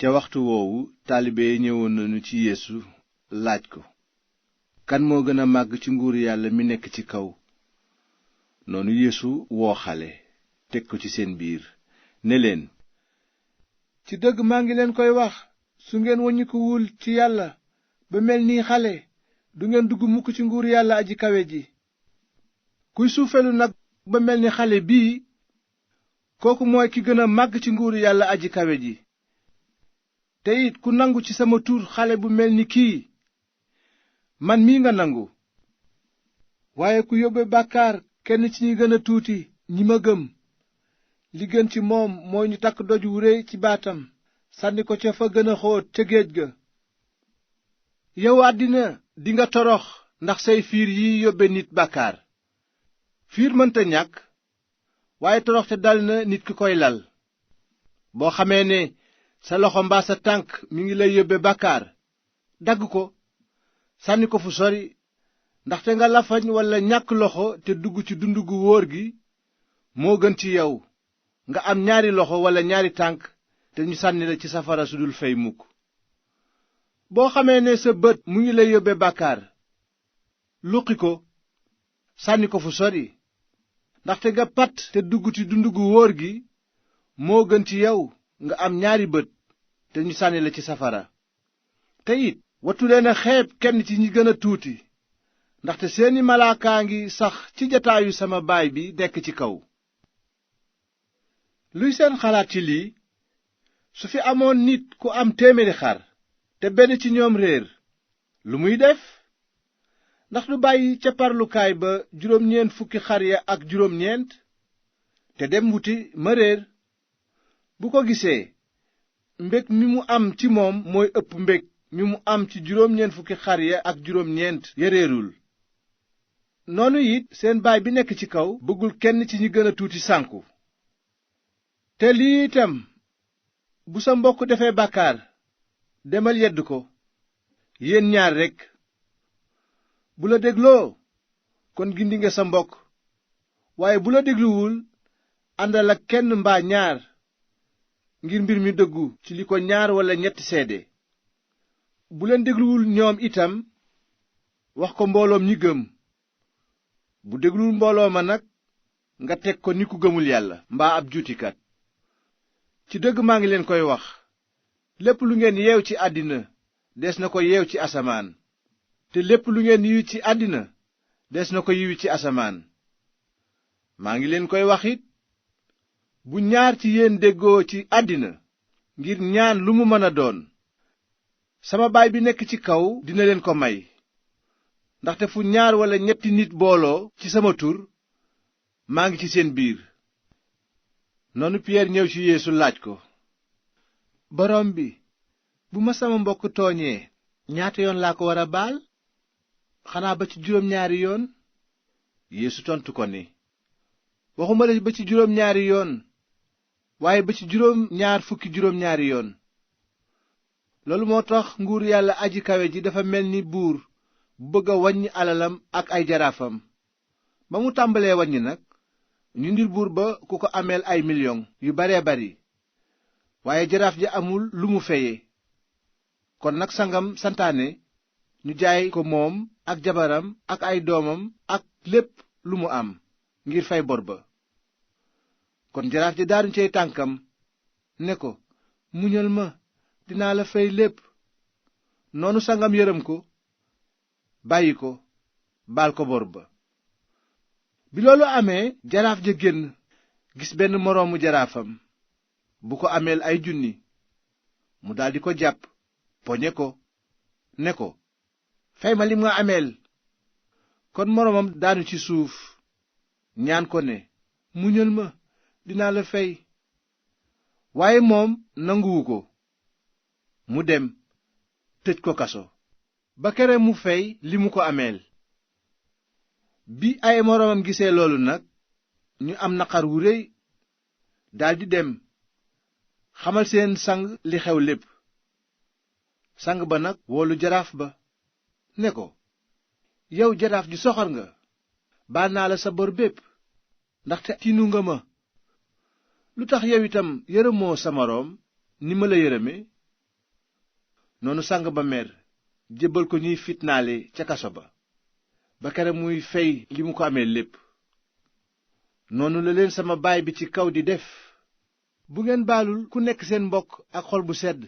ca waxtu woowu taalibe yi ñëwoon nañu ci Yeesu laaj ko, kan moo gën a màgg ci nguur yàlla mi nekk ci kaw? noonu Yeesu woo xale teg ko ci seen biir ne leen, ci dëgg maa ngi leen koy wax, su ngeen waññikuwul ci yàlla ba mel ni xale, du ngeen dugg mukk ci nguur yàlla aji kawe ji. kuy suufelu nag ba mel ni xale bii, kooku mooy ki gën a màgg ci nguur yàlla aji kawe ji. te it ku nangu ci sama tur xale bu mel ni kii, man mii nga nangu. waaye ku yóbbe bàkkaar kenn ci ñi gën a tuuti ñi ma gëm, li gën ci moom mooy ñu takk doj wu réy ci baatam sànni ko ca fa gën a xóot ca géej ga. yow àddina dinga torox ndax say fiir yi yóbbe nit bàkkaar. fiir mënta ñàkk, waaye toroxte dal na nit ki koy lal. boo xamee ne sa loxo mbaa sa tànk mi ngi lay yóbbe bàkkaar, dagg ko sànni ko fu sori, ndaxte nga lafañ walla ñàkk loxo te dugg ci dund gu wóor gi moo gën ci yow nga am ñaari loxo walla ñaari tànk te ñu sànni la ci safara su dul fey mukk. boo xamee ne sa bët mu ngi lay yóbbe bàkkaar, luqi ko sànni ko fu sori, ndaxte nga pat te dugg ci dund gu wóor gi moo gën ci yow nga am ñaari bët te ñu sànni la ci safara. te it wattu leen a xeeb kenn ci ñi gën a tuuti, ndaxte seeni malaakaa ngi sax ci jataayu sama baay bi nekk ci kaw. luy seen xalaat ci lii? su fi amoon nit ku am 100 xar te benn ci ñoom réer, lu muy def? ndax du bàyyi ca parlukaay ba 90 xar ya ak 9 te dem wuti ma réer? bu ko gisee, mbég mi mu am ci moom mooy ëpp mbég mi mu am ci 90 xar ya ak 9 ya réerul. noonu it seen baay bi nekk ci kaw bëggul kenn ci ñi gën a tuuti sànku. te lii itam, bu sa mbokk defee bàkkaar, demal yedd ko, yéen ñaar rekk. bu la dégloo, kon gindi nga sa mbokk, waaye bu la dégluwul, àndal ak kenn mbaa ñaar, ngir mbir mi dëggu ci li ko ñaar walla ñetti seede. bu leen dégluwul ñoom itam, wax ko mbooloom ñi gëm. bu dégluwul mbooloo ma nag, nga teg ko ni ku gëmul yàlla mbaa ab juutikat. ci dëgg maa ngi leen koy wax, lépp lu ngeen yeew ci àddina des na ko yeew ci asamaan, te lépp lu ngeen yiwi ci àddina des na ko yiwi ci asamaan. maa ngi leen koy wax it, bu ñaar ci yéen déggoo ci àddina ngir ñaan lu mu mën a doon, sama baay bi nekk ci kaw dina leen ko may. ndaxte fu ñaar walla ñetti nit booloo ci sama tur, maa ngi ci seen biir. noonu Piyeer ñëw ci Yeesu laaj ko, borom bi, bu ma sama mbokk tooñee, ñaata yoon laa ko war a baal? xanaa ba ci 2 yoon? Yeesu tontu ko ni, waxuma la ba ci 2 yoon, waaye ba ci 2 yoon. loolu moo tax nguur yàlla aji kawe ji dafa mel ni buur bu bëgg a waññi alalam ak ay jaraafam. ba mu tàmbalee waññi nag, ñu ndil buur ba ku ko ameel ay million yu baree bari, waaye jaraaf ji amul lu mu feye. kon nag sangam santaane ñu jaay ko moom ak jabaram ak ay doomam ak lépp lu mu am, ngir fay bor ba. kon jaraaf ji daanu cay tànkam ne ko, muñal ma, dinaa la fay lépp. noonu sangam yërëm ko, bàyyi ko, baal ko bor ba. bi loolu amee, jaraaf ja génn gis benn moroomu jaraafam bu ko ameel ay junni. mu daldi ko jàpp, poñe ko, ne ko, fay ma li nga ameel. kon moroomam daanu ci suuf, ñaan ko ne, muñal ma, dinaa la fay. waaye moom nanguwu ko. mu dem tëj ko kaso ba kere mu fay li mu ko ameel. bi ay moroomam gisee loolu nag, ñu am naqar wu réy, daldi dem xamal seen sang li xew lépp. sang ba nag woolu jaraaf ba ne ko, yow jaraaf ji soxor nga, baal naa la sa bor bépp, ndaxte tiinu nga ma. lu tax yow itam yërëmoo sa moroom ni ma la yërëme? noonu sang ba mer jébbal ko ñuy fitnaale ca kaso ba kere muy fey li mu ko amee lépp. noonu la leen sama baay bi ci kaw di def bu ngeen baalul ku nekk seen mbokk ak xol bu sedd